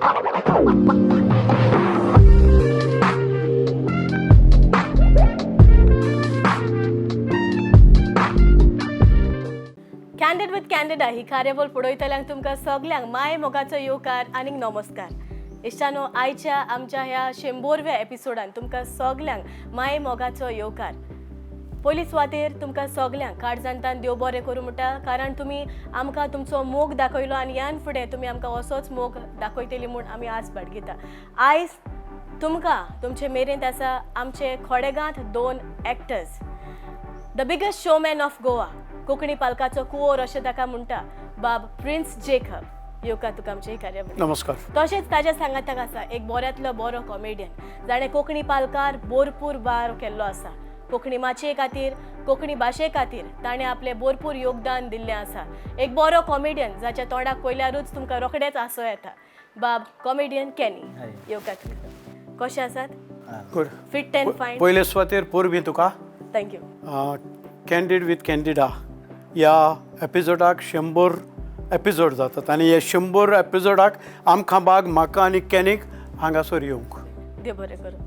Candid with Candida ही कार्यावळ पळयतल्यांक तुमकां सगल्यांक माय मोगाचो येवकार आनीक नमस्कार. इश्टानो, आयच्या आमच्या ह्या 100व्या एपिसोडान तुमकां सगल्यांक माय मोगाचो येवकार. पयली सुवातेर तुमकां सगल्यांक काळजांतान देव बरें करूं म्हणटा, कारण तुमी आमकां तुमचो मोग दाखयलो आनी ह्यान फुडें तुमी आमकां असोच मोग दाखयतली म्हूण आमी आस बाळगिता. आयज तुमकां तुमचे मेरेंत आसा आमचे खोडेगांत दोन actors, the biggest showman of Goa, Konkani पालकाचो कुंवर अशें ताका म्हणटा, बाब प्रिन्स जेकब. येवकार तुका आमचे ही कार्यावळी. नमस्कार. तशेंच ताज्या सांगाताक आसा एक बऱ्यांतलो बरो कॉमेडियन, जाणें कोंकणी पालकार भरपूर वावर केल्लो आसा. कोंकणी माचये खातीर, कोंकणी भाशे खातीर ताणें आपलें भरपूर योगदान दिल्लें आसा. एक बरो कॉमेडियन जाच्या तोंडाक पळयल्यारूच तुमकां रोखडेच हांसो येता, बाब कॉमेडियन कॅनी. हाय. येवकार तुका. कशें आसात? गुड. Fit and fine. पयले सुवातेर परबीं तुका. Thank you. Candid with Candida ह्या एपिसोडाक 100 एपिसोड जातात आनी हे 100 एपिसोडाक आमकां बाग म्हाका आनी कॅनीक हांगासर येवंक देव बरें करूं.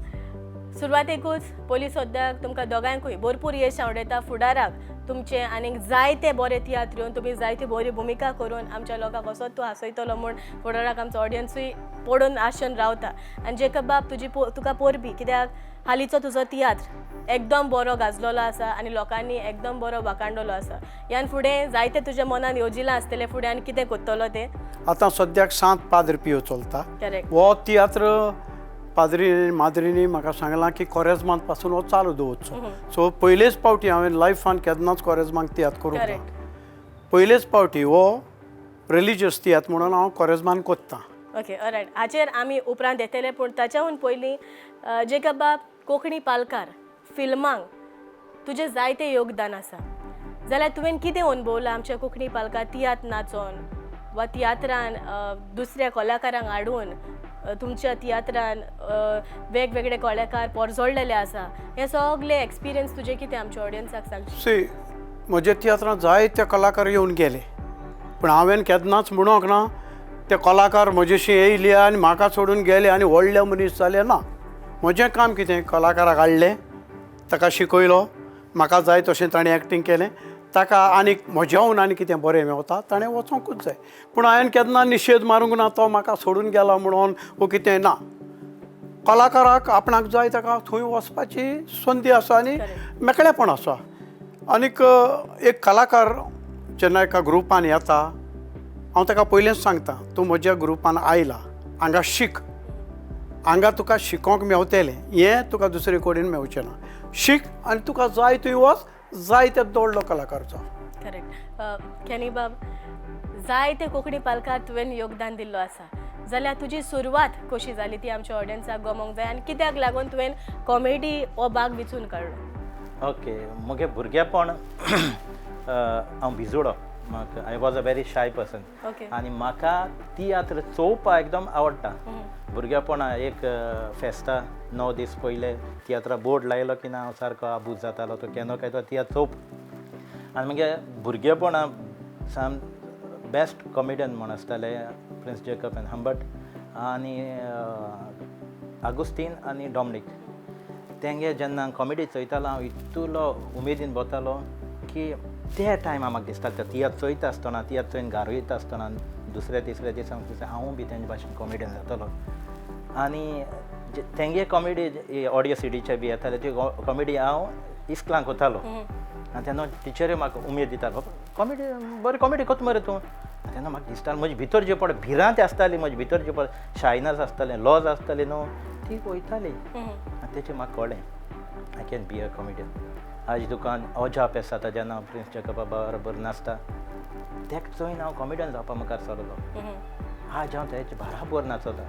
सुरवातेकूच पयलीं सद्याक तुमकां दोगांयकूय भरपूर येश आवडयता. फुडाराक तुमचें आनीक जायते बरे तियात्र येवन तुमी जायती बरी भुमिका करून आमच्या लोकांक असोच तूं हांसयतलो म्हूण फुडाराक आमचो ऑडियन्सूय पडून आशेन रावता. आनी जेकब बाब, तुजी तुका परबी, कित्याक हालींचो तुजो तियात्र एकदम बरो गाजलेलो आसा आनी लोकांनी एकदम बरो वाखाणलेलो आसा. ह्यान फुडें जायते तुज्या मनान येवजिलां आसतलें फुडें आनी कितें करतलो तें. आतां सद्याक सांत पाद्र पियो चलता. करेक्ट. हो तियात्र पाद्री माद्रीनी म्हाका सांगलां की कोरेजमांत पासून हो चालू दवरचो. सो पयलेच पावटी हांवें लायफान केन्नाच कोरेजमांक तियात्र करूंक ना. पयलेच पावटी हो रिलिजियस तियात्र म्हणून हांव कोरेजमान कोत्तां. ओके, ऑलरायट, हाचेर आमी उपरांत येतले, पूण ताच्याहून पयलीं जेकब बाब, कोंकणी पालकार फिल्मांक तुजें जायतें योगदान आसा, जाल्यार तुवें कितें अणभवलां आमच्या कोंकणी पालकार तियात्र नाचोन वा तियात्रान दुसऱ्या कलाकारांक हाडून तुमच्या तियात्रान वेगवेगळे कलाकार पोरजोळलेले आसा, हे सगळे एक्सपिरियन्स तुजें कितें आमच्या ऑडियन्साक सांग. सी, म्हज्या तियात्रांत जायते कलाकार येवन गेले, पूण हांवें केन्नाच म्हणूंक ना ते कलाकार म्हजेशी येयले आनी म्हाका सोडून गेले आनी व्हडले मनीस जाले ना. म्हजें काम कितें, कलाकाराक हाडलें, ताका शिकयलो, म्हाका जाय तशें ताणें एक्टींग केलें, ताका आनीक म्हज्याहून आनी कितें बरें मेवता ताणें वचोंकूच जाय. पूण हांवें केन्ना निशेध मारूंक ना तो म्हाका सोडून गेला म्हणून वो कितें ना. कलाकाराक आपणाक जाय ताका थंय वचपाची संदी आसा आनी मेकळेपण आसा. आनीक एक कलाकार जेन्ना एका ग्रुपान येता, हांव ताका पयलेंच सांगता, तूं म्हज्या ग्रुपान आयला, हांगा शीक, हांगा तुका शिकोंक मेवतलें, हें तुका दुसरे कडेन मेवचें ना. शीक आनी तुका जाय थंय वच, जाय ते दोडलो कलाकार जाव. करेक्ट. कॅनी बाब, जायते कोंकणी पालकार तुवें योगदान दिल्लो आसा, जाल्यार तुजी सुरवात कशी जाली ती आमच्या ऑडियन्साक गमोंक जाय आनी कित्याक लागून तुवें कॉमेडी हो भाग विचून काडलो? ओके, म्हगे भुरगेपण हांव भिजुडो. म्हाका I was a very shy person. आनी म्हाका तियात्र चोवपा एकदम आवडटा. भुरगेपणा एक फेस्ता 9 दीस पयले तियात्रा बोर्ड लायलो की ना हांव सारको आबूज जातालो, तो केन्ना काय तो तियात्र चोवप. आनी मागीर भुरगेपणा साम बेस्ट कॉमेडियन म्हूण आसताले प्रिन्स जेकब एंड हंबट आनी आगुस्तीन आनी डॉमनीक. तेंगे जेन्ना कॉमेडी चोयतालो हांव इतलो उमेदीन भोंवतालो की ते टायमा म्हाका दिसता ते तियात्र चोयता आसतना, तियात्र चोयन घारू येता आसतना दुसऱ्या तिसऱ्या दिसा म्हाका दिसता हांवूय बी तेंचे भाशेन कॉमेडियन जातलो. आनी तेंगे कॉमेडी ऑडियो सिडीचे बी येताले ती कॉमेडी हांव इस्कलांक वतालो आनी तेन्ना टिचरी म्हाका उमेद दितालो, कॉमेडी बरी कॉमेडी कोत मरे तूं. तेन्ना म्हाका दिसतालें म्हजे भितर जे पळय भिरांत आसताली, म्हजे भितर जे पळय शायनस आसतालें, लॉज आसताली न्हू, ती वयताली. आनी तेचें म्हाका कळ्ळें I can be a comedian. आज दुकान अजाप आसा जेन्ना प्रिन्स जेकबा बरोबर नाचता तेका चोयन हांव कॉमेडियन जावपा मुखार सरलो. आज हांव तेजे बराबर नाचता.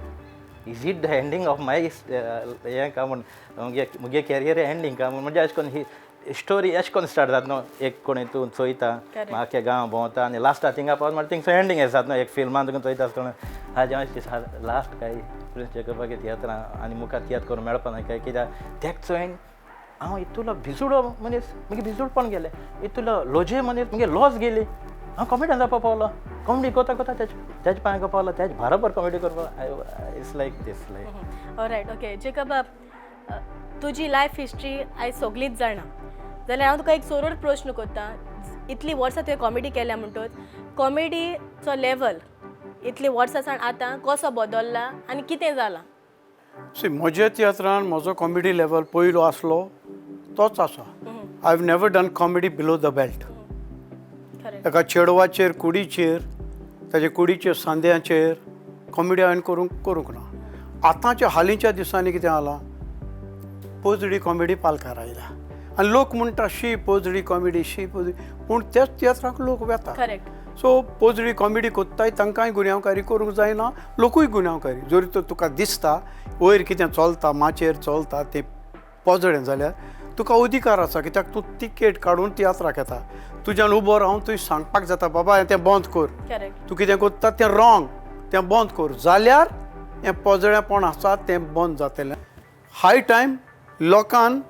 Is it the ending of my हें काय म्हूण मुगे कॅरियर एंडींग काय म्हूण, म्हणजे अशें करून ही स्टोरी अशें करून स्टार्ट जाता न्हू. एक कोणी तूं चोयता आख्खे गांव भोंवता आनी लास्टाक थिंगा पावता म्हणल्यार थिंगसो एंडींग जाता न्हू. एक फिल्मान तुका चोयता आसतना आज हांव लास्ट काय प्रिन्स जेकबागे तियात्रां आनी मुखार तियात्र करूंक मेळपा ना काय, कित्याक तेका चोयन हांव इतलो भिजुडो मनीस मागीर भिजूडपण गेलें, इतलो लॉजे मनीस मागीर लॉज गेली. हांव कॉमेडियन जावपा पावलो, कॉमेडी कोता कोता तेज पांय पावलो, तेज बरोबर कॉमेडी करपा. It's like this like. Right, okay. Jacob, तुजी लायफ हिस्ट्री आयज सगळीच जाणा जाल्यार हांव तुका एक सरळ प्रश्न करता. इतलीं वर्सां तुवें कॉमेडी केल्या म्हणटच कॉमेडीचो लेवल इतलीं वर्सां सावन आतां कसो बदल्ला आनी कितें जालां? सी, म्हज्या तियात्रान म्हजो कॉमेडी लेवल पयलो आसलो तोच आसा. I have never done comedy below the belt. एका चेडवाचेर, कुडीचेर, ताजे कुडीचेर, सांद्याचेर कॉमेडी हांवें करूंक करूंक ना. आतांच्या हालींच्या दिसांनी कितें जालां, पोजडी कॉमेडी पालकार आयल्या आनी लोक म्हणटा शी पोजडी कॉमेडी, शी पोजडी, पूण त्याच तियात्राक लोक वेता. सो पोजडी कॉमेडी कोत्ताय तांकांय गुन्यांवकारी करूंक जायना, लोकूय गुन्यांवकारी. जरी तर तुका दिसता वयर कितें चलता, माचयेर चलता तें पोजडें जाल्यार तुका अधिकार आसा, कित्याक तूं तिकेट काडून तियात्राक येता. तुज्यान उबो रावन तुवें सांगपाक जाता, बाबा हें तें बंद कर, तूं कितें करता तें रॉंग, तें बंद कर, जाल्यार हें पोजडेपण आसा तें बंद जातलें. हाय टायम लोकान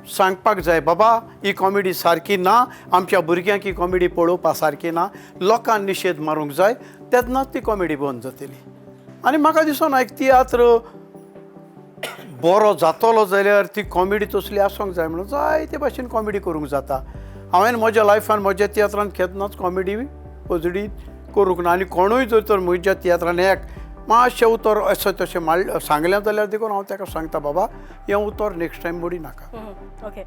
सांगपाक जाय, बाबा ही कॉमेडी सारकी ना, आमच्या भुरग्यांक ही कॉमेडी पळोवपा सारकी ना. लोकान निशेध मारूंक जाय, तेन्नाच ती कॉमेडी बंद जातली. आनी म्हाका दिसना एक तियात्र बरो जातलो जाल्यार ती कॉमेडी तसली आसूंक जाय म्हणून. जायते भाशेन कॉमेडी करूंक जाता. हांवें म्हज्या लायफान म्हज्या तियात्रान केन्नाच कॉमेडी पोजडी करूंक ना. आनी कोणूय जर तर म्हज्या तियात्रान एक मातशें उतर अशें तशें माडलें सांगलें जाल्यार देखून हांव ताका सांगता, बाबा हें उतर नेक्स्ट टायम मोडी नाका. ओके,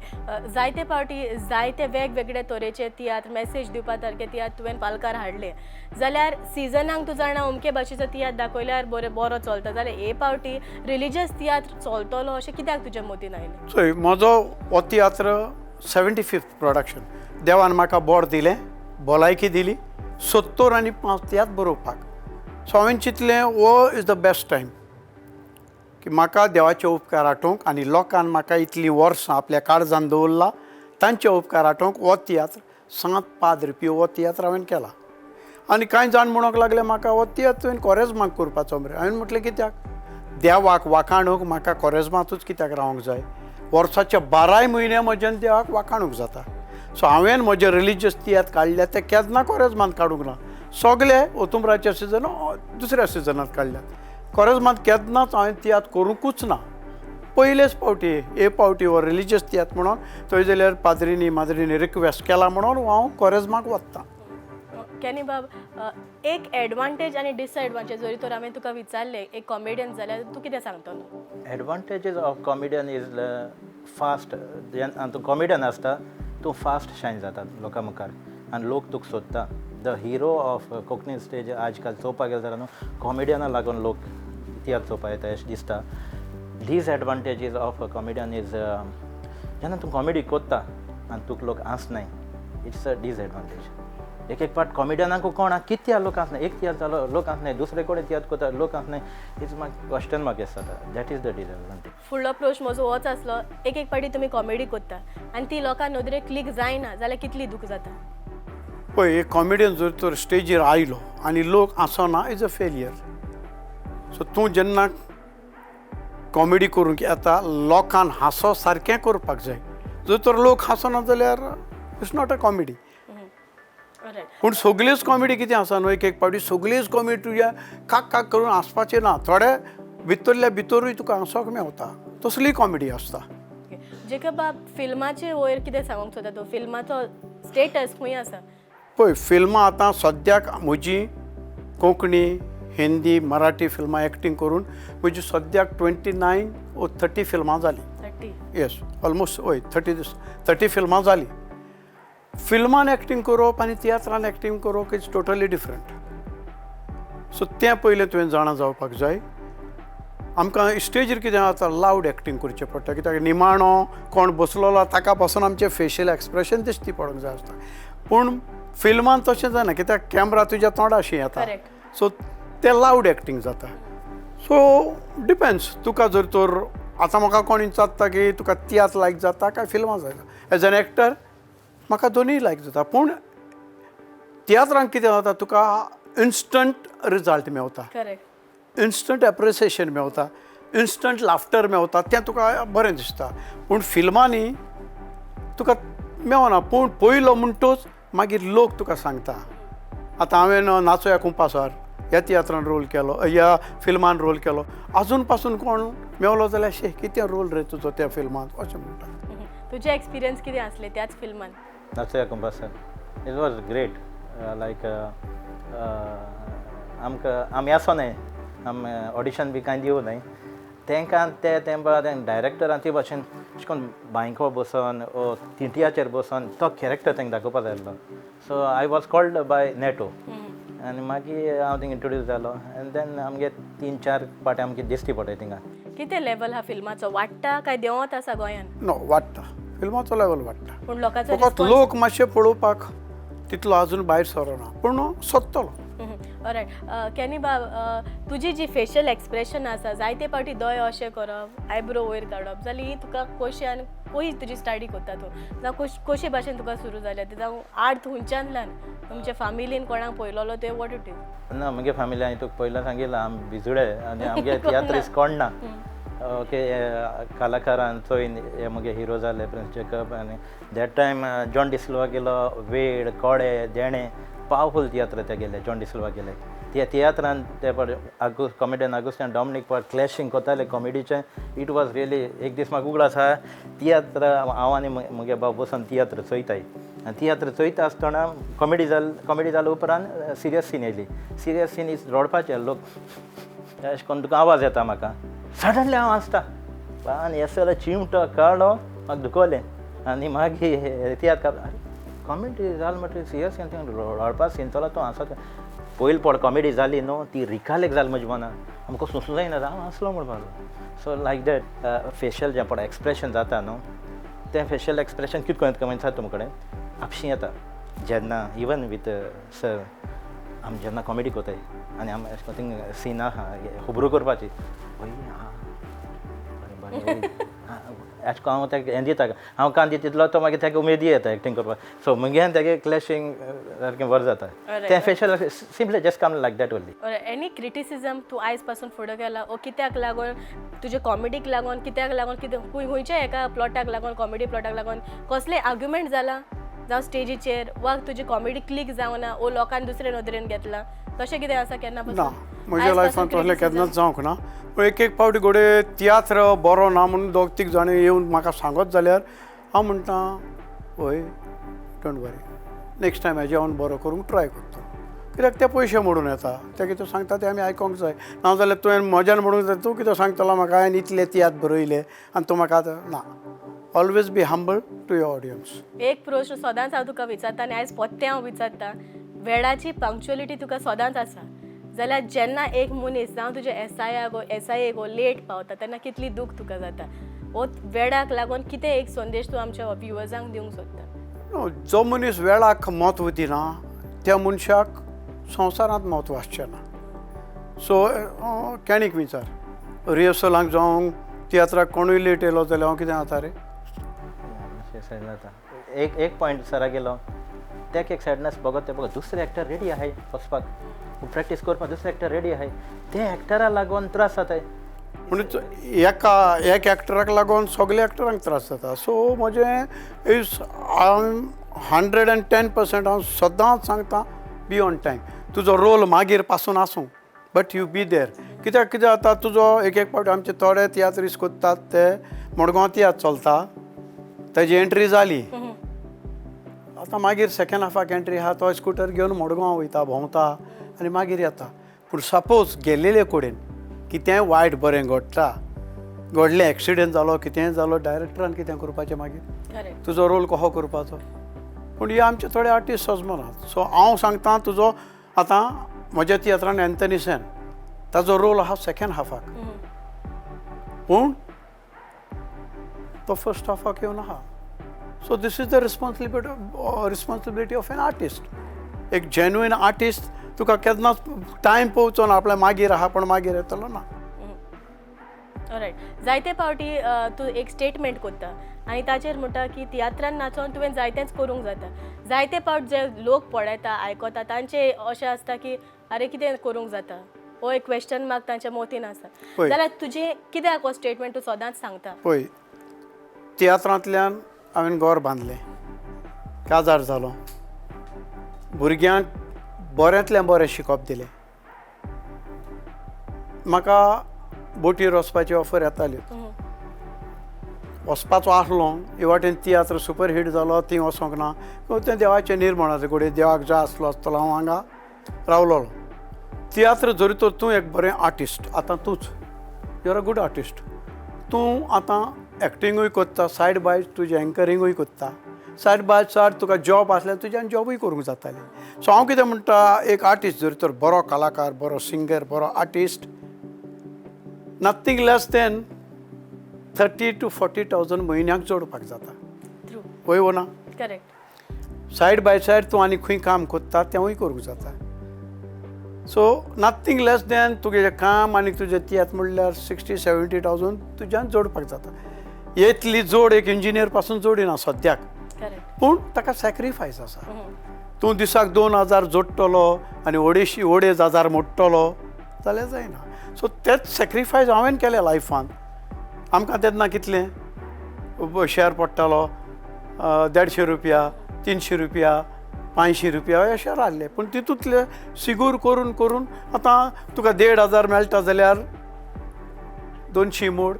जायते फावटी जायते वेगवेगळे तरेचे तियात्र, मॅसेज दिवपा सारके तियात्र तुवें पालकार हाडले जाल्यार सिजनाक तूं जाणा अमके भाशेचो तियात्र दाखयल्यार बरो बरो चलता, जाल्यार हे फावटी रिलिजियस तियात्र चलतलो अशें कित्याक तुज्या मतीन आयलें? चोय, म्हजो हो तियात्र 75th production. देवान म्हाका बोर दिलें, भलायकी दिली, 75 तियात्र बरोवपाक. सो हांवें चिंतलें हो is the best time की म्हाका देवाचे उपकार आठोवंक आनी लोकान म्हाका इतलीं वर्सां आपल्या काळजान दवरला तांचे उपकार आठोवंक हो तियात्र सांत पाद्र पियो हो तियात्र हांवें केला. आनी कांय जाण म्हणूंक लागले म्हाका हो तियात्र तुवें कोरेजमाक करपाचो मरे. हांवें म्हटलें कित्याक? देवाक वाखाणूंक म्हाका कोरेजमातूच कित्याक रावंक जाय? वर्साच्या 12 म्हयने म्हज्यान देवाक वाखाणूंक जाता. सो हांवें म्हजे रिलिजियस तियात्र काडल्या ते केन्ना कोरेजमांत काडूंक ना. सगळे ओतुमराच्या सिजन दुसऱ्या सिजनांत काडल्यात. कोरेजमांत केन्नाच हांवें तियात्र करूंकूच ना. पयलेच फावटी हे फावटी हो रिलिजियस तियात्र म्हणून थंय जाल्यार पाद्रीनी माद्रीनी रिक्वेस्ट केला म्हणून हांव कोरेजमाक वता. कॅनी बाब, एक एडवांटेज आनी डिसएडवांटेज जरी तर हांवें तुका विचारलें एक कॉमेडियन जाल्यार तूं कितें सांगतलो? Advantages of comedian is fast. जेन्ना तूं कॉमेडियन आसता तूं फास्ट शायन जाता लोकां मुखार आनी लोक तुका सोदता. The hero of Konkani stage आजकाल चोवपाक गेले जाल्यार न्हू कॉमेडियना लागून लोक तियात्र चोवपाक येता अशें दिसता. Disadvantages of a comedian is जेन्ना तूं कॉमेडी कोत्ता आनी तुका लोक हांसनाय, it's a disadvantage. एक एक पाट कॉमेडियनाक कोण कित्याक लोक हांसनाय, एक तियात्र जालो लोक हांसनाय, दुसरे कडेन तियात्र कोत्ता लोक हांसनाय, it's म्हाका क्वेश्चन मार्क जाता. That is the disadvantage. फुडलो प्रश्न म्हजो होच आसलो, एक एक फावटी तुमी कॉमेडी कोत्ता आनी ती लोकां नदरेक क्लीक जायना जाल्यार कितली दूख जाता? पळय, एक कॉमेडियन जर तर स्टेजीर आयलो आनी लोक हांसना is a failure. सो तूं जेन्ना कॉमेडी करूंक येता लोकान हांसो सारकें करपाक जाय. जर तर लोक हांसना जाल्यार it's not a comedy. पूण सगल्योच कॉमेडी कितें आसा न्हू, एक एक फावटी सगल्योच कॉमेडी तुज्या काक काक करून हांसपाचें ना, थोडे भितरल्या भितरूय तुका हांसोंक मेवता, तसली कॉमेडी आसता. जेकब बाब, फिल्माचे वयर कितें सांगूंक सोदता तूं? फिल्माचो स्टेटस खंय आसा? पळय, फिल्मां आतां सद्याक म्हजी कोंकणी, हिंदी, मराठी फिल्मां एक्टींग करून म्हजी सद्याक 29 वो 30 फिल्मां जालीं. 30? येस, ऑलमोस्ट हय 30 फिल्मां जालीं. फिल्मान एक्टींग करप आनी तियात्रान एक्टींग करप is totally different. सो तें पयलें तुवें जाणा जावपाक जाय. आमकां स्टेजीर कितें जाता लावड एक्टींग करचें पडटा, कित्याक निमाणो कोण बसलेलो ताका पासून आमचें फेशियल एक्सप्रेशन दिश्टी पडूंक जाय आसता. पूण फिल्मान तशें जायना, कित्याक कॅमरा तुज्या तोंडाशी येता. सो तें लावड एक्टींग जाता. सो डिपेंड्स तुका जर तर आतां म्हाका कोण विचारता की तुका तियात्र लायक जाता काय फिल्मां जाय, एज एन एक्टर म्हाका दोनूय लायक जाता. पूण तियात्रांक कितें जाता तुका इन्स्टंट रिजल्ट मेवता, इन्स्टंट एप्रिसिएशन मेवता, इन्स्टंट लाफ्टर मेवता, तें तुका बरें दिसता. पूण फिल्मांनी तुका मेवना, पूण पयलो म्हणटोच मागीर लोक तुका सांगता आतां हांवें नाचोया कुंपासार ह्या तियात्रान रोल केलो, ह्या फिल्मान रोल केलो, आजून पासून कोण मेवलो जाल्यार शे कितें रोल रे तुजो त्या फिल्मांत अशें म्हणटा. तुजे एक्सपिरियन्स कितें आसले त्याच फिल्मान? Nachoya Kumpasar, it was great. Like आमकां आमी आसो न्हय, आमी ऑडिशन बी कांय दिवं न्हय तांकां, ते तेंपा डायरेक्टरान ते भाशेन अशें करून बांयको बसोन ओ तिंटयाचेर बसोन तो कॅरेक्टर तांकां दाखोवपा जाय आसलो. So I was called by Neto आनी मागीर हांव थिंग इंट्रोड्यूस जालो आनी देन आमगे 3-4 पाटे आमगे दिश्टी पडटाय थिंगा. कितें लेवल हा फिल्माचो, वाडटा काय देंवत आसा गोंयान? नो, वाडटा, फिल्माचो लेवल वाडटा, पूण लोकांचो फकत लोक मातशे पळोवपाक तितलो आजून भायर सरना, पूण सोदतलो. ऑलरायट. कॅनी बाब, तुजी जी फेशियल एक्सप्रेशन आसा, जायते फावटी दोळे अशें करप, आयब्रो वयर काडप, जाल्यार ही तुका कशी आनी कशी तुजी स्टाडी करता तूं, जावं कशे भाशेन तुका सुरू जाल्या ती, जावं आर्ट खंयच्यान तुमच्या फामिलीन कोणाक पळयलोलो तें, what it is? ना, म्हगे फामिली हांवें तुका पयलीं सांगिल्लां, आमी भिजुडे आनी आमगे तियात्रीस कोण ना. ओके, कलाकारान चोयन हे म्हगे हिरो जाले प्रिन्स जेकब आनी that time John D'Silva गेलो, वेड कोडे देणे पावरफूल तियात्र ते गेले जॉन डिसिल्वा गेले. त्या तियात्रान ते पड आगू कॉमेडियन आगुस्तान डॉमनीक पड क्लॅशींग कोताले कॉमेडीचें. It was really, एक दीस म्हाका उगडास आसा, तियात्र हांव आनी म्हगे बाब बसून तियात्र चोयताय आनी तियात्र चोयता आसतना कॉमेडी जाल, कॉमेडी जाल्या उपरांत सिरियस सीन येयली. सिरियस सीन is रडपाचें, लोक अशें करून तुका आवाज येता. म्हाका सडनली हांव आसता आनी एसलो चिमटो काडलो, म्हाका दुखवलें आनी मागीर तियात्र कॉमेडी जाल म्हणटकीर सिरियस सीन रडपा सीन चलो, तो आसा पयलीं पड कॉमेडी जाली न्हू, ती रिकालेक जाली म्हज्या मनान, आमकां सोंसूं जायना, हांव आसलो म्हणपाक लागलो. सो लायक that facial जें पळय एक्सप्रेशन जाता न्हू, तें फेशियल एक्सप्रेशन कितें करून येता तुम कडेन आपशीं येता. जेन्ना इवन वीथ सर आमी जेन्ना कॉमेडी कोताय आनी आमी अशें करून थिंग सीन आहा खबरो करपाची, वय आं बरें बरें अशें करून हांव ताका हें दिता, हांव कान दिता तितलो तो मागीर ताका उमेदी येता एक्टींग करपाक. सो मुगे आनी तेगे क्लॅशींग सारकें बरें जाता. तें facial simply just come like that only. Any criticism तूं आयज पासून फुडें गेला ओ कित्याक लागून तुजे कॉमेडीक लागून, कित्याक लागून, कितें खंयच्या एका प्लॉटाक लागून, कॉमेडी प्लॉटाक लागून कसलें आर्ग्युमेंट जाला जावं स्टेजीचेर, वा तुजी कॉमेडी क्लीक जावना ओ लोकांनी दुसरे नदरेन घेतला, तशें कितें आसा केन्ना ना, म्हज्या लायफान तसलें केन्नाच जावंक ना. पूण एक एक फावटी घडये तियात्र बरो ना म्हणून दोग तीग जाणां येवन म्हाका सांगत जाल्यार हांव म्हणटा हय, don't worry, next time हेजें हांव बरो करूंक ट्राय करता. कित्याक ते पयशे मोडून येता, ते कितें सांगता तें आमी आयकोंक जाय. ना जाल्यार तुवें म्हज्यान म्हणूंक जाय, तूं कितें सांगतलो म्हाका, हांवें इतले तियात्र बरयले आनी तूं म्हाका आतां ना. Always be humble to your audience. एक प्रश्न सदांच हांव तुका विचारता आनी आयज पोत्तें हांव विचारता, वेळाची पंक्च्युअलिटी तुका सदांच आसा जाल्यार जेन्ना एक मनीस जावं तुजे एसआयआक वो एसआयएक वो लेट पावता तेन्ना कितली दूख तुका जाता? हो वेळाक लागून कितें एक संदेश तूं आमच्या व्युवर्सांक दिवंक सोदता? जो मनीस वेळाक म्हत्व दिना त्या मनशाक संवसारांत म्हत्व आसचें ना. सो कॅणीक विचार, रिहर्सलाक जावं तियात्राक कोणूय लेट येयलो जाल्यार हांव कितें जाता रे? जाता. एक एक पॉयंट सरा गेलो तेक एक सॅडनेस बघत, ते बघत दुसरे एक्टर रेडी आहाय वचपाक, प्रॅक्टीस करपाक दुसरे एक्टर रेडी आहाय, ते एक्टरा लागून त्रास जाताय. म्हणून एका एक एक्टराक लागून सगल्या एक्टरांक त्रास जाता. सो म्हजें is हांव 110% हांव सदांच सांगता, बी ऑन टायम. तुजो रोल मागीर पासून आसूं, बट you be there. कित्याक कितें जाता, तुजो एक एक फावटी आमचे थोडे तियात्रीस कोत्तात ते मडगांव तियात्र चलता, तेजी एंट्री जाली, आतां मागीर सेकेंड हाफाक एंट्री आहा, तो स्कुटर घेवन मडगांव वयता, भोंवता आनी मागीर येता. पूण सपोज गेल्लेले कडेन कितेंय वायट बरें घडटा, घडलें, एक्सिडंट जालो, कितेंय जालो, डायरेक्टरान कितें करपाचें मागीर? तुजो रोल कसो करपाचो? पूण हे आमचे थोडे आर्टिस्ट सजमनात. सो हांव सांगता तुजो आतां म्हज्या तियात्रान एन्थनी सेन ताजो रोल आहा सेकेंड हाफाक, पूण तो फर्स्ट हाफाक येवन आहा. So this is the responsibility of an artist. एक जेन्युइन आर्टिस्ट तुका केन्नाच टायम पोवचो ना, आपल्या मागीर आहा पूण मागीर येतलो ना. ऑलरायट. जायते फावटी तूं एक स्टेटमेंट करता आनी ताचेर म्हणटा की तियात्रान नाचोन तुवें जायतेंच करूंक जाता. जायते फावट जे लोक पळयता, आयकता, तांचे अशें आसता की आरे कितें करूंक जाता, हो एक क्वेश्चन मार्क तांच्या मोतीन आसा. जाल्यार तुजें कित्याक हो स्टेटमेंट तूं सदांच सांगता? पळय, तियात्रांतल्यान हांवें घर बांदलें, काजार जालो, भुरग्यांक बऱ्यांतलें बरें शिकप दिलें. म्हाका बोटीर वचपाची ऑफर येताली, वचपाचो आसलो. हे वाटेन तियात्र सुपर हीट जालो, थंय वचोंक ना. तें देवाचें निर्माण आसा, घडये देवाक जाय आसलो आसतलो हांव हांगा रावलोलो. तियात्र जरी तर तूं एक बरें आर्टिस्ट, आतां तूंच you are a good artist, तूं आतां एक्टिंगूय करता, सायड बाय तुजें एंकरिंगूय करता, सायड बाय सायड तुका जॉब आसल्यार तुज्यान जॉबूय करूंक जातालें. सो हांव कितें म्हणटा, एक आर्टिस्ट जरी तर बरो कलाकार, बरो सिंगर, बरो artist, nothing less than 30 to 40,000 म्हयन्याक जोडपाक जाता. ट्रू. वय वो ना? करेक्ट. सायड बाय सायड तूं आनी खंय काम कोत्ता तेंवूय करूंक जाता. सो नथींग लेस दॅन तुगेलें काम आनी तुजें तियात्र म्हणल्यार 60-70,000 तुज्यान जोडपाक जाता. इतली जोड एक इंजिनियर पासून जोडिना सद्याक, करेक्ट. पूण ताका सॅक्रिफायस आसा. तूं दिसाक 2,000 जोडटलो आनी 2,500 मोडटलो जाल्यार जायना. सो तेच सॅक्रिफायस हांवें केलें लायफान. आमकां तेन्ना कितलें शेअर पडटालो, 150 रुपया, 300 रुपया, 500 रुपया हे शेअर आहले. पूण तितूंतले सिगूर करून करून आतां तुका 1,500 मेळटा जाल्यार 200 मोड,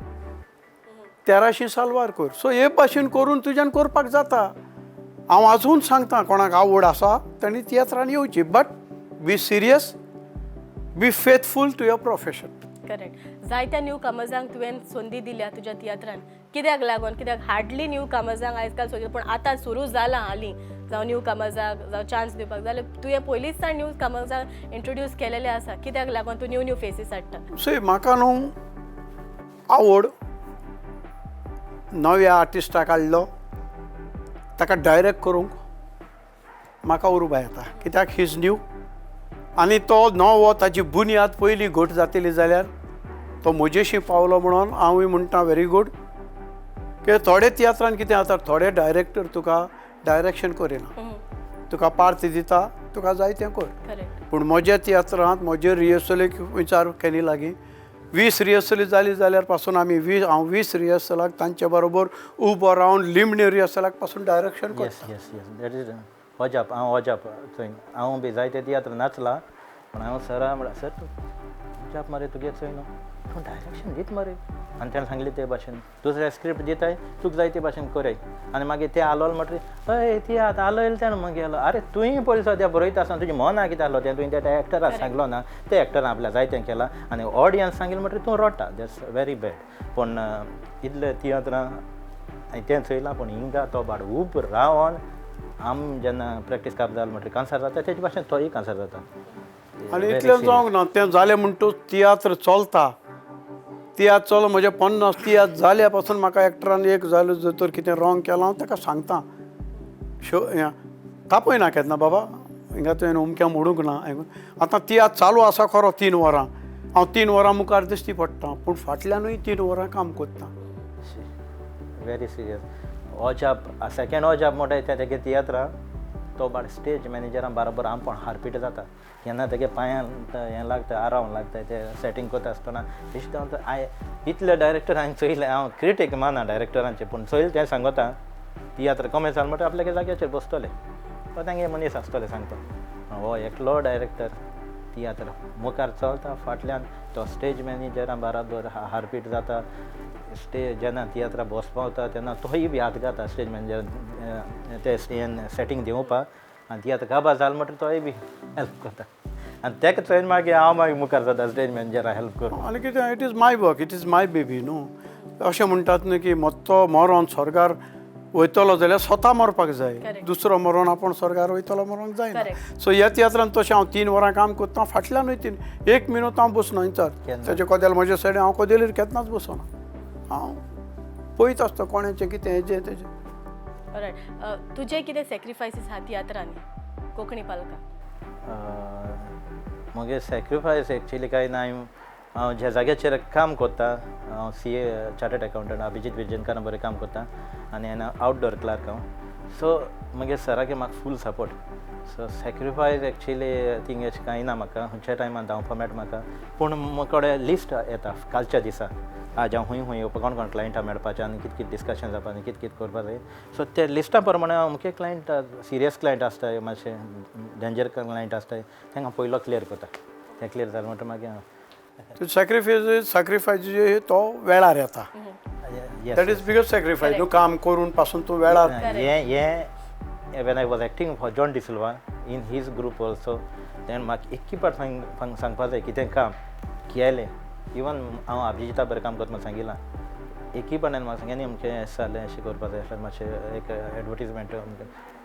1,300 साल्वार कर. सो हे भाशेन करून तुज्यान करपाक जाता. हांव आजून सांगता, कोणाक आवड आसा तांणी तियात्रान येवची, but be serious, be faithful to your profession. Correct. जायत्या न्यू कमर्सांक तुवें संदी दिल्या तुज्या तियात्रान, कित्याक लागून? कित्याक हार्डली न्यू कमर्सांक आयज काल संदी, पूण आतां सुरू जालां हालीं, जावं न्यू कमर्साक जावं चान्स दिवपाक जाल्यार तुवें पयलींच सान न्यू कमर्साक इंट्रोड्यूस केलेलें आसा, कित्याक लागून तूं न्यू न्यू फेसीस हाडटा? सो म्हाका न्हू आवड नव्या आर्टिस्टाक हाडलो ताका डायरेक्ट करूंक म्हाका उर्बा येता, कित्याक his new आनी तो नवो ताजी बुन्याद पयली घट जातली जाल्यार तो म्हजेशी पावलो म्हणून हांवूय म्हणटा व्हेरी गूड. कित्याक थोडे तियात्रान कितें जाता, थोडे डायरेक्टर तुका डायरेक्शन करिना, तुका पार्ट दिता, तुका जाय तें कर. करेक्ट. पूण म्हज्या तियात्रांत म्हजे रिहर्सलीक विचार केली लागीं 20 रिहर्सली जाली जाल्यार पासून आमी 20, हांव 20 रिहर्सलाक तांचे बरोबर उबो रावन लिमणे रिहर्सलाक पासून डायरेक्शन करता. Yes yes yes, that is अजाप. हांव अजाप थंय हांव बी जायते तियात्र नाचला, पूण हांव सरा म्हळ्यार सर तूं अजाप मरे तुगे चोय न्हू, तूं डायरेक्शन दीत मरे. आनी तेणें सांगलें ते भाशेन दुसरे स्क्रिप्ट दिताय तुका जाय ते भाशेन करय. आनी मागीर ते आलोल म्हणटकीर हय तियात्र आलोयल तेणें मागीर आरे तुवें पयलीं सद्या बरयता आसतना तुजें मना कितें आसलो तें तुवें त्या एक्टराक सांगलो ना, ते एक्टरान आपल्या जाय तें केलां आनी ऑडियन्स सांगिल्लें म्हणटकीर तूं रडटा, that's very bad. पूण इतले तियात्रां हांवें तें चोयलां, पूण हिंगा तो बाड उब रावन आम जेन्ना प्रॅक्टीस काप जाल म्हणटकीर कांसार जाता तेजे भाशेन तोय कांसार जाता. आनी इतलें जावंक ना, तें जालें म्हणटूच तियात्र चलता, तियात्र चल म्हजे 50 तियात्र जाल्या पासून म्हाका एक्टरान एक जालें जर तर कितें रॉंग केलां हांव ताका सांगता, शो तापयना केन्ना, बाबा हिंगा तुवें अमकें म्हणूंक ना. आतां तियात्र चालू आसा खरो 3 वरां, हांव 3 वरां मुखार दिश्टी पडटा, पूण फाटल्यानूय 3 वरां काम करता. Very serious. अजाप सेकेंड अजाप म्हणटा तें तेगे तियात्रां तो बाड स्टेज मॅनेजरां बरोबर आमपण हारपीट जाता, केन्ना तेगे पांयान हें लागता, आरावन लागता, ते सेटींग करता आसतना बेश्टें हांवें इतले डायरेक्टर हांवें चोयले, हांव क्रिटीक माना डायरेक्टरांचे, पूण चोयलें तें सांगता तियात्र कमेंट जाल म्हणटा आपल्यागे जाग्याचेर बसतले, तो तेंगे मनीस आसतले सांगता. हो एकलो डायरेक्टर तियात्र मुखार चलता, फाटल्यान तो स्टेज मॅनेजरां बराबर हारपीट जाता. स्टेज जेन्ना तियात्रा बस पावता तेन्ना तोय बी हात घाता स्टेज मॅनेजर ते सेटींग दिवपाक, आनी तियात्र काबार जाल म्हणटकीर तोय बी हेल्प करता, आनी तेका चोयन मागीर हांव मागीर मुखार जाता स्टेज मॅनेजरा हेल्प करूं. आनी कितें, it is my work, it is my baby न्हू. अशें म्हणटात न्हू की मत्तो मरोन स्वर्गार वयतलो जाल्यार स्वता मरपाक जाय, दुसरो मरोन आपूण स्वर्गार वयतलो मरोंक जायना. सो ह्या तियात्रान तशें हांव 3 वरां काम करता, फाटल्यानूय 3, 1 मिनट हांव बसना इंचार तेजे कदेल म्हजे सायडीन हांव कदेलीर केन्नाच बसना, हांव पळयत आसता कोणाचें कितें हेजें तेजें. रायट. तुजें कितें सॅक्रिफायसीस आहा तियात्रांनी कोंकणी पालकां? म्हगे सॅक्रिफायस एक्चुली कांय ना, हांव ज्या जाग्याचेर काम करता, हांव CA chartered accountant Abhijit विजयनकारा बरें काम करता आनी आउटडोर क्लार्क हांव. सो म्हगे सरागे म्हाका full support. So sacrifice actually thing अशें कांय ना म्हाका, खंयच्या टायमार धांवपा मेळटा म्हाका, पूण म्हजे कडेन लिस्ट येता कालच्या दिसा आज हांव खूंय खूंय येवपा, कोण कोण क्लायंटा मेळपाचें आनी कितें कितें डिस्कशन जावपा आनी कितें कितें करपा जाय. सो ते लिस्टा प्रमाणे हांव अमके क्लायंट सिरियस क्लायंट आसताय, मातशें डेंजर क्लायंट आसताय, तांकां हांव पयलो क्लियर करता. तें क्लियर जालें म्हणटकीर मागीर हांव सॅक्रिफायस सॅक्रिफायस तो वेळार येता. Yes. That is biggest sacrifice. तूं काम करून पासून तूं वेळार. हें हें when I was acting for John D'Silva in his group also, then म्हाका एककी पाट सांगपा जाय कितें काम केलें. इवन हांव अभिजिता बरें काम करता म्हण सांगिलां, एकय पाट म्हाका सांगलें न्ही अमकें अशें जालें, अशें करपा जाय आसलें, मातशें एक एडवर्टीजमेंट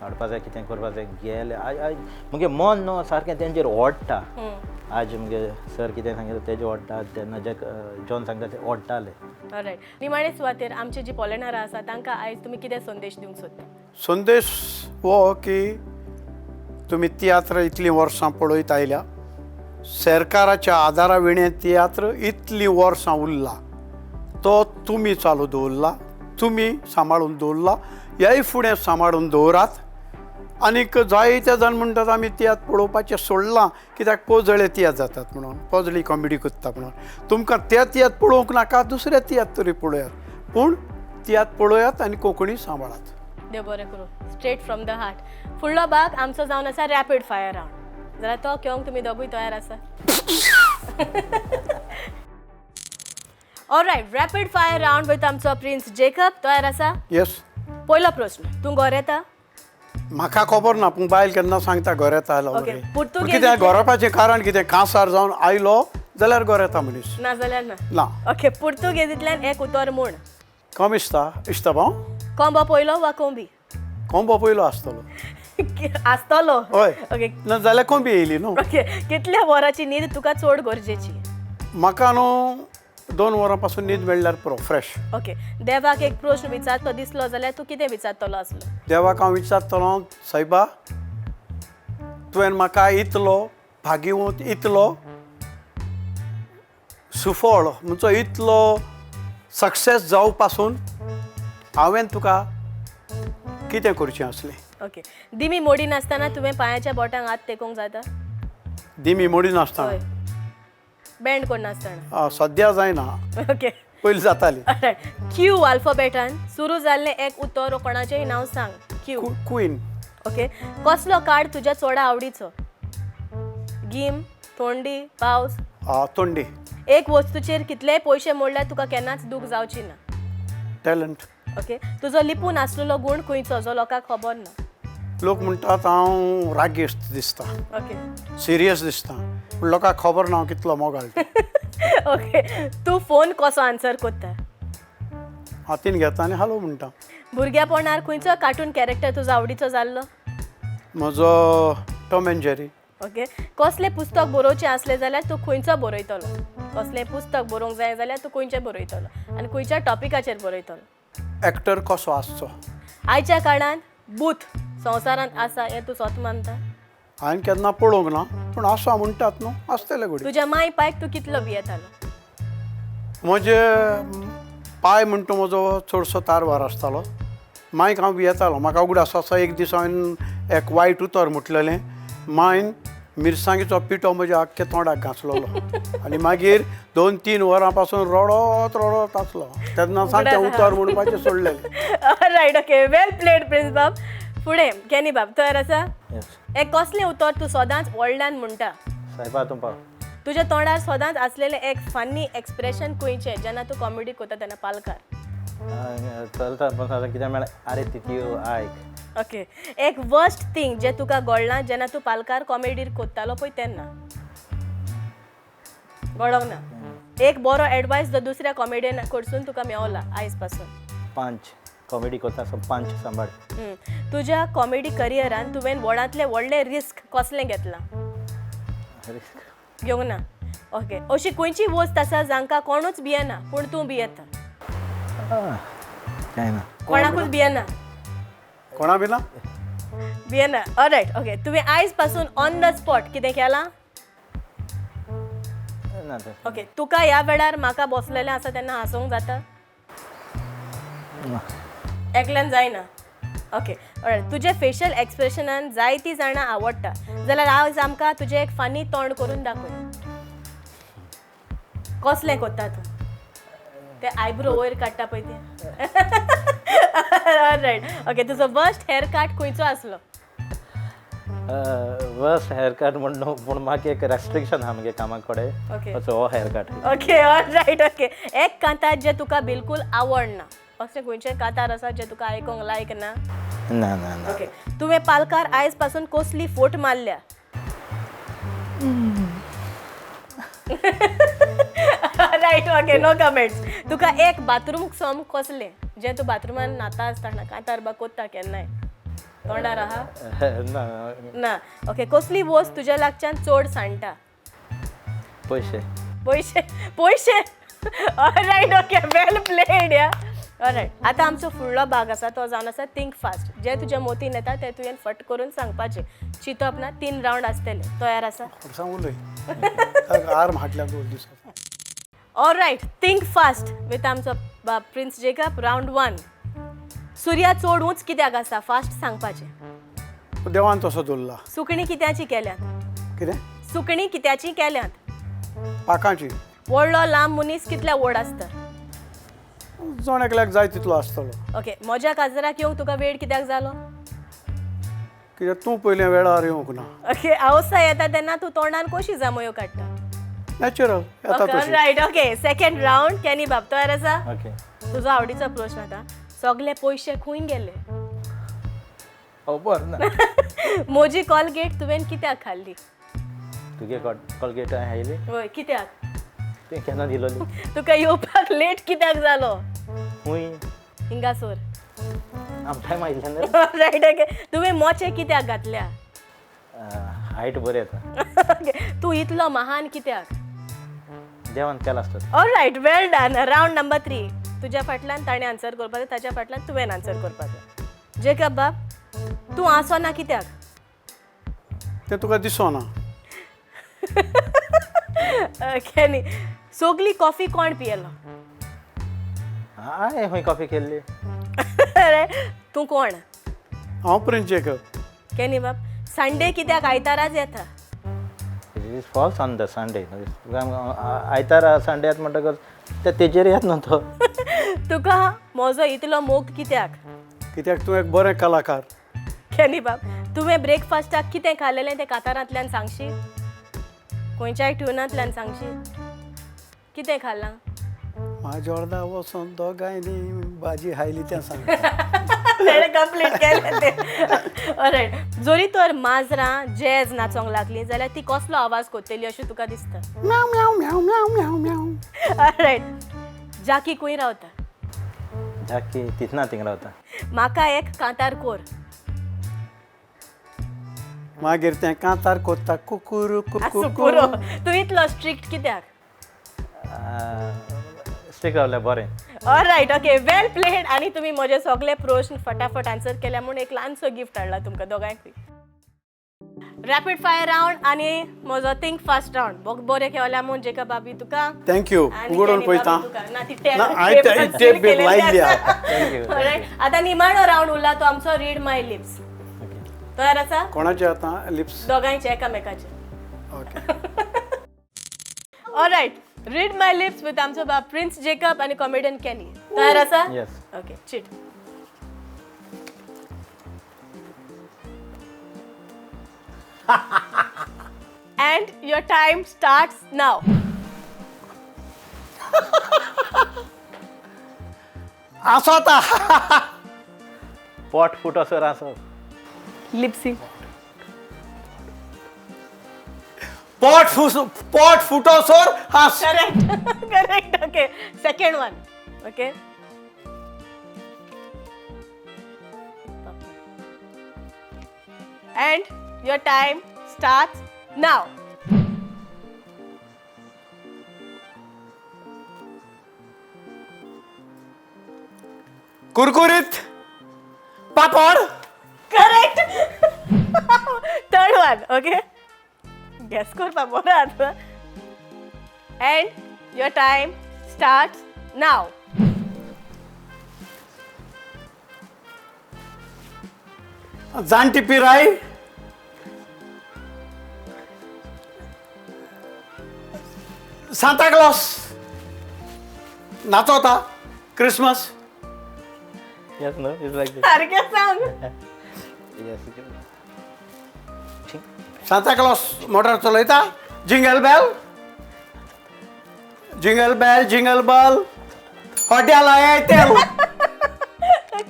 हाडपा जाय, कितें करपा जाय गेलें. आयज आयज मुगे मन न्हू सारकें तेंचेर ओडटा. आज मुगे सर कितें सांगितलें तेजेर ओडटा, तेन्ना जे जॉन सांगता ते ओडटाले. रायट, निमाणे सुवातेर आमची जी पॉलेनारां आसा तांकां आयज तुमी कितें संदेश दिवंक सोदता? संदेश हो की तुमी तियात्र इतलीं वर्सां पळयत आयल्या, सरकाराच्या आदारा विणें तियात्र इतलीं वर्सां उरला, तो तुमी चालू दवरला, तुमी सांबाळून दवरला, ह्याय फुडें सांबाळून दवरात. आनीक जायते जाण म्हणटात आमी तियात्र पळोवपाचें सोडलां कित्याक पोजळे तियात्र जातात म्हणून, पोजळी कॉमेडी करता म्हणून. तुमकां ते तियात्र पळोवंक नाका, दुसरे तियात्र तरी पळयात, पूण तियात्र पळयात आनी कोंकणी सांबाळात. देव बरें करूं. Straight from the heart. फुडलो भाग आमचो जावन आसा रॅपीड फायर रावंड. जाल्यार तो घेवंक तुमी दोगूय तयार आसा? Alright, rapid fire round with आमचो प्रिन्स जेकब. तयार आसा? येस. पयलो प्रस्न, तूं घर येता? म्हाका खबर ना, पूण बायल केन्ना सांगता घर येता. ओके, पुर्तुगेज कित्याक घरोवपाचें कारण कितें, कांसार जावन आयलो जाल्यार घर येता मनीस. ना जाल्यार ना? ना. ओके, पुर्तुगेजींतल्यान एक उतर म्हूण. कम इस्ता इश्ता भाव. कोंबो पयलो वा कोंबी? कोंबो पयलो आसतलो. आसतलो? हय. ओके. ना जाल्यार कोंबी येयली न्हू. ओके, कितल्या वरांची न्हीद तुका चड गरजेची? म्हाका न्हू 2 वरां पासून न्हीद मेळ्ळ्यार पुरो, फ्रेश. ओके, देवाक एक प्रश्न विचारतो दिसलो जाल्यार तूं कितें विचारतलो आसलो? देवाक हांव विचारतलो, सायबा तुवें म्हाका इतलो भाग्यवंत, इतलो सुफळ, म्हणचो इतलो सक्सेस जावं पासून हांवें तुका कितें करचें आसलें. ओके, दिमी मोडी नासतना तुवें पांयाच्या बोटांक हात तेकोवंक जाता? दिमी मोडी नासतना? हय, बँड करनासतना. सद्या जायना. ओके. पयलीं जाताली. क्यू अल्फाबेटान सुरू जाल्लें एक उतर वो कोणाचेंय नांव सांग. क्यू. क्वीन. ओके, कसलो कार्ड तुज्या चोडा आवडीचो? गीम, थोंडी, पावस? तोंडी. एक वस्तूचेर कितलेय पयशे मोडल्यार तुका केन्नाच दूख जावची ना? टॅलंट. ओके, तुजो लिपून आसलेलो गूण खंयचो जो लोकांक खबर ना? लोक म्हणटात हांव रागेश्ट दिसता, ओके, सिरियस दिसता, पूण लोकांक खबर ना हांव कितलो मोगाळ. ओके, तूं फोन कसो आन्सर करता? हातीन घेता आनी हालो म्हणटा. भुरग्यापणार खंयचो कार्टून कॅरेक्टर तुजो आवडीचो जाल्लो? म्हजो टॉम एंड जेरी. ओके, कसलें पुस्तक बरोवचें आसलें जाल्यार तूं खंयचो बरयतलो? कसलें पुस्तक बरोवंक जाय जाल्यार तूं खंयचें बरयतलो आनी खंयच्या टॉपिकाचेर बरयतलो? एक्टर कसो आसचो. आयच्या काळांत बूथ संवसारांत आसा हें तूं स्वता मानता? हांवें केन्ना पळोवंक ना, पूण आसा म्हणटात न्हू, आसतलें घडये. तुज्या माय पायक तूं कितलो भियेतालो? म्हजे पाय म्हणटा म्हजो चडसो तारवार आसतालो. मायक हांव भियेतालो. म्हाका उगडास आसा एक दीस हांवें एक वायट उतर म्हटलेलें, मायन मिरसांगेचो पिठो म्हज्या आख्ख्या तोंडाक घांसलेलो आनी मागीर 2-3 वरां पासून रडत रडत आसलो. तेन्ना सावन तें उतर म्हणपाचें सोडलेलें. Right, okay, well played Prince बाब. फुडें कॅनी बाब, तयार आसा? येस. एक कसलें उतर तूं सदांच व्हडल्यान म्हणटा? सायबा तूं पाव. तुज्या तोंडार सदांच आसलेलें एक फन्नी एक्सप्रेशन खंयचें जेन्ना तूं कॉमेडी करता तेन्ना पालकार? चलता पण आतां कितें म्हळ्यार आरे तितयो आयक. ओके, एक वर्स्ट थिंग जें तुका घडलां जेन्ना तूं पालकार कॉमेडीर कोत्तालो पळय तेन्ना? घडोंक ना. एक बरो एडवायस जो दुसऱ्या कॉमेडियन कडसून तुका मेवला आयज पासून? 5 कॉमेडी करता सो 5 सांबाळ. तुज्या कॉमेडी करियरान तुवें व्हडांतलें व्हडलें रिस्क कसलें घेतलां? रिस्क घेवंक ना. ओके, अशी खंयची वस्त आसा जांकां कोणूच भियेना पूण तूं भियेता? कांय ना. कोणाकूच भियेना? कोणा बी ना. भियेना. ऑलरायट, ओके, तुवें आयज पासून ऑन the spot कितें केलां? ना तें. ओके, तुका ह्या वेळार म्हाका बसलेलें आसा तेन्ना हांसोंक जाता? ना. एकल्यान जायना. ओके, ऑलरायट, तुजें फेशियल एक्सप्रेशनान जायतीं जाणां आवडटा जाल्यार आज आमकां तुजें एक फनी तोंड करून दाखय. कसलें करता तूं? ते आयब्रो वयर काडटा पळय ते. Right, okay. तुजो वर्स्ट हेअर कट खंयचो आसलो? वर्स्ट हेअर कट म्हण न्हू, पूण म्हाका एक रेस्ट्रिक्शन आहा मुगे कामा कडेन. असो हो hair cut. Okay, right, okay. एक कांतार जे तुका बिलकुल आवडना, अशें खंयचें कांतार आसा जे तुका आयकोंक लायक ना? ना ना ना. ओके. तुवें पालकार आयज पासून कसली फोट मारल्या? Right, okay, no comments. तुका एक बाथरूम सम कसलें जें तूं बाथरुमान न्हाता आसतना कांतार बा कोत्ता केन्नाय तोंडार आहा? ना. ना. ओके. कसली वस्त तुज्या लागच्यान चड सांडटा? पयशे. पयशे, पयशे. रायट, ओके, वेल प्लेड या. रायट, आतां आमचो फुडलो भाग आसा तो जावन आसा थिंक फास्ट. जें तुज्या मोतीन येता तें तुवें फट करून सांगपाचें, चिंतप ना. तीन रावंड आसतले. तयार आसा? सांग, उलय. आर्म हाडल्या दोन दिसां. All right, think fast with आमचो प्रिन्स जेकब. Round one. सुर्या चड उंच कित्याक आसा? फास्ट सांगपाचें. देवान तसो दवरला. सुकणीं कित्याची केल्यांत? कितें? सुकणीं कित्याची केल्यांत? पाकांची. व्हडलो लांब मनीस कितल्या व्हड आसता? जण एकल्याक जाय तितलो आसतलो. ओके. म्हज्या काजराक येवंक तुका वेळ कित्याक जालो? कित्याक तूं पयलें वेळार येवंक ना. ओके. आवसा येता तेन्ना तूं तोंडान कशी जांबयो काडटा? नॅचरल येता तशी. Right, okay. Second round. कॅनी बाब, तयार आसा? ओके. तुजो आवडीचो प्रश्न आतां. सगळे पयशे खंय गेले? खबर ना. म्हजी कॉलगेट तुवें कित्याक खाल्ली? तुगे कॉलगेट हांवें हायली? वय, कित्याक? तुवें केन्ना दिलोली? तुका येवपाक लेट कित्याक जालो? खूंय? हिंगासोर. आम टायम आयिल्ले न्हू. Right, okay. तुवें मोचे कित्याक घातल्या? हायट बरें येता. ओके. तूं इतलो महान कित्याक? देवान केलां आसता. All right, well done. Round number three. तुज्या फाटल्यान ताणें आन्सर करपाचें, ताच्या फाटल्यान तुवें आन्सर करपाचें. जेकब बाब, तूं आसना कित्याक? तें तुका दिसना. कॅनी, सगली कॉफी कोण पियेलो? हांवें खंय कॉफी केल्ली? तूं कोण? हांव प्रिन्स जेकब. कॅनी बाब, संडे कित्याक आयताराच येता? It is falls on the Sunday. आयतारा संडे येता म्हणटकच ते तेजेर येत न्हू तो. तुका म्हजो इतलो मोग कित्याक? कित्याक तूं एक बरें कलाकार. कॅनी बाब, तुवें ब्रेकफास्टाक कितें खालेलें तें कातारांतल्यान सांगशी? खंयच्याय ट्युनांतल्यान सांगशी कितें खालां? माजोर्दा वचोन दोगांयनी भाजी खायली तें सांग. तेणें कंप्लीट केलें तें. ऑलरायट. जरी तर माजरां जॅज नाचोंक लागलीं जाल्यार ती कसलो आवाज कोत्तली अशें तुका दिसता? म्याव म्याव म्याव म्याव म्याव म्याव. ऑलरायट. जाकी खंय रावता? जाकी तितना थिंग रावता. म्हाका एक कांतार कोर. मागीर तें कांतार कोत्ता कुकुरू आसूं, कुकू. पुरो. तूं इतलो स्ट्रिक्ट कित्याक? स्ट्रीक रावल्यार बरें. ऑलरायट, ओके, वेल प्लेड. आनी तुमी म्हजे सगळे प्रश्न फटाफट आन्सर केल्या म्हूण एक ल्हानसो गिफ्ट हाडला तुमकां दोगांयकूय. रॅपीड फायर रावंड आनी म्हजो थिंक फास्ट रावंड बरें खेळ्ळ्या म्हूण जेकब बाबी तुका thank you. आनी उगडून कॅनी बाबी पळयता. तुका. ना, ती ना, हांवें टेप बी लायिल्ली आहा. Thank you. Alright, आतां निमाणो रावंड उरला तो आमचो रीड माय लिप्स. ओके. तयार आसा? कोणाचे आतां लिप्स? दोगांयचे एकामेकाचे. Okay. Alright, read my lips with आमचो बाब प्रिन्स जेकब आनी कॉमेडियन कॅनी. तयार आसा? Yes. Okay, chit. And your time starts now. आसोता. पोट फुटोसर आसप. लिपसिंग. पोट फुस पोट फुटोसर हांस. Correct, correct. Okay, second one. Okay. And your time starts now. कुरकुरीत पापड. Correct. Third one. Okay. Guess करपा बरो आतां. And your time starts now. जाणटी पिराय. Santa Claus. नाचोता Christmas. Yes, no, it's like this. सारकें सांग. Yes. Santa Claus motor चलयता. Jingle bell jingle bell jingle bell, hotel आहे तेल.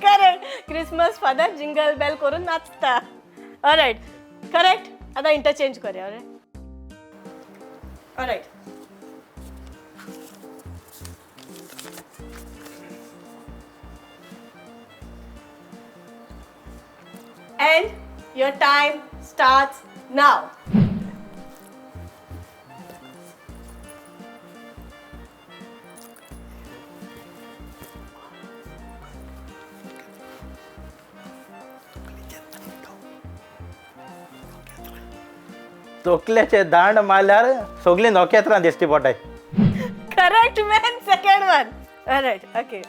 Correct. Christmas father jingle bell करून नाचता. Alright, correct. आता इंटरचेंज करूया. Alright, alright. And your time starts now. तोकल्याचे दांड मारल्यार सगळीं नखेत्रां दिश्टी पडटाय. Correct man, second one. Alright, okay.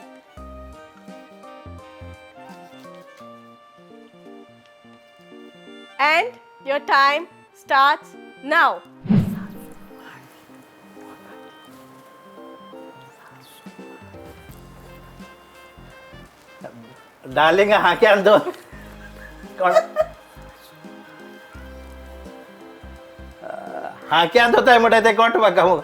And your time starts now. Darling हाक्यान दोन कोण हाक्यान दोताय म्हणटा ते कोण म्हाका मुगो.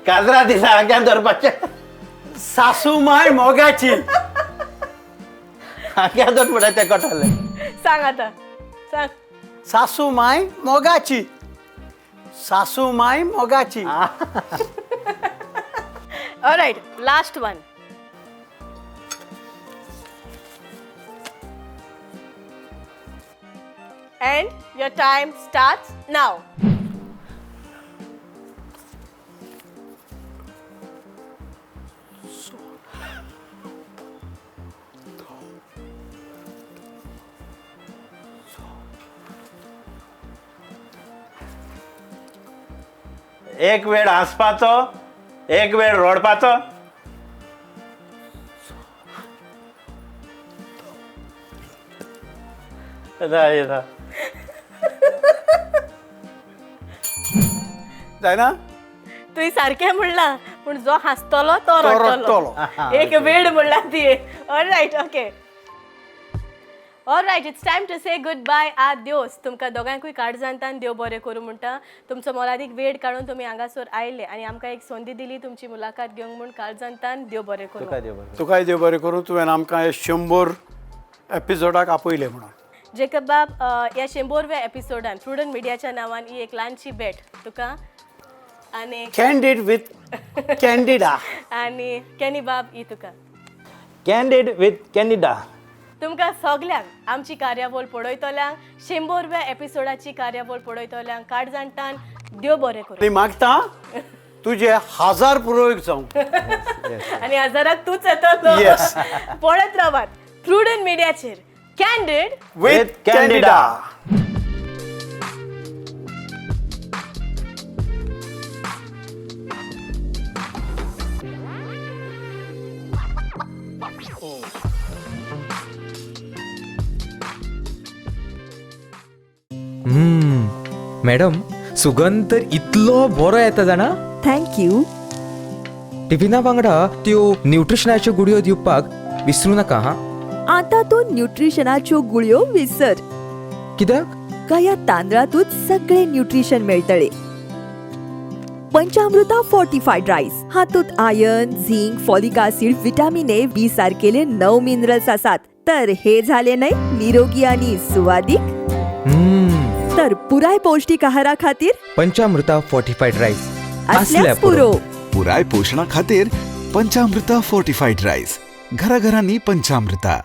काजरा दिसा हाक्यान दवरपाचें. सासू माय मोगाची. हाक्यान दोन म्हणटा ते कोटाले. सांग आता, सांग. सासू माय मोगाची, सासू माय मोगाची. Alright, last one. And your time starts now. एक वेळ हांसपाचो, एक वेळ रडपाचो. जाय जा. जायना. तुवें सारकें म्हणलां, पूण जो हांसतलो तो तो रडटलो. रडटलो. एक वेळ म्हणला ती. Alright, okay. Alright, it's time to say good bye, आद्योस. तुमकां दोगांकूय काळजांतान देव बरें करूं म्हणटा. तुमचो मोलादीक वेळ काडून तुमी हांगासर आयले आनी आमकां एक संदी दिली तुमची मुलाखत घेवंक म्हूण काळजांतान देव बरें करूं. तुका देव बरें. तुकाय देव बरें करूं, तुवें आमकां हे 100 एपिसोडाक आपयलें म्हणून. जेकब बाब, ह्या 100व्या एपिसोडान प्रुडंट मिडियाच्या नांवान ही एक ल्हानशी भेट तुका आनी कॅन्डीड विथ कॅन्डिडा. आनी कॅनी बाब ही तुका. Candid with candida. तुमकां सगल्यांक आमची कार्यावळ पळयतल्यांक, 100व्या एपिसोडाची कार्यावळ पळयतल्यांक काळजांतान देव बरें करूं. आनी मागता तुजे 1000 पुरोयक जावं. आनी हजाराक तूंच येतलो. Yes. पळयत रावात प्रुडंट मिडियाचेर कॅन्डीड विथ कॅन्डिडा. मॅडम, सुगंध तर इतलो बरो येता जाणा. Thank you. टिफिना वांगडा त्यो न्यूट्रिशनाच्यो गुळयो दिवपाक विसरू नाका हा. आता तूं न्यूट्रिशनाच्यो गुळयो विसर. कित्याक? काया तांदळातूच सगळे न्यूट्रिशन मेळटले. पंचामृता फोर्टिफायड रायस हातूंत iron, zinc, folic acid, vitamin A, B सारकेले 9 minerals आसात. तर हे झाले न्हय निरोगी आणि सुवादीक. तर पुराय पौष्टिक आहारा खातीर पंचामृता फोर्टिफायड रायस असल्याच पुरो. पुराय पोशणा खातीर पंचामृता फोर्टिफायड रायस, घराघरांनी पंचामृता.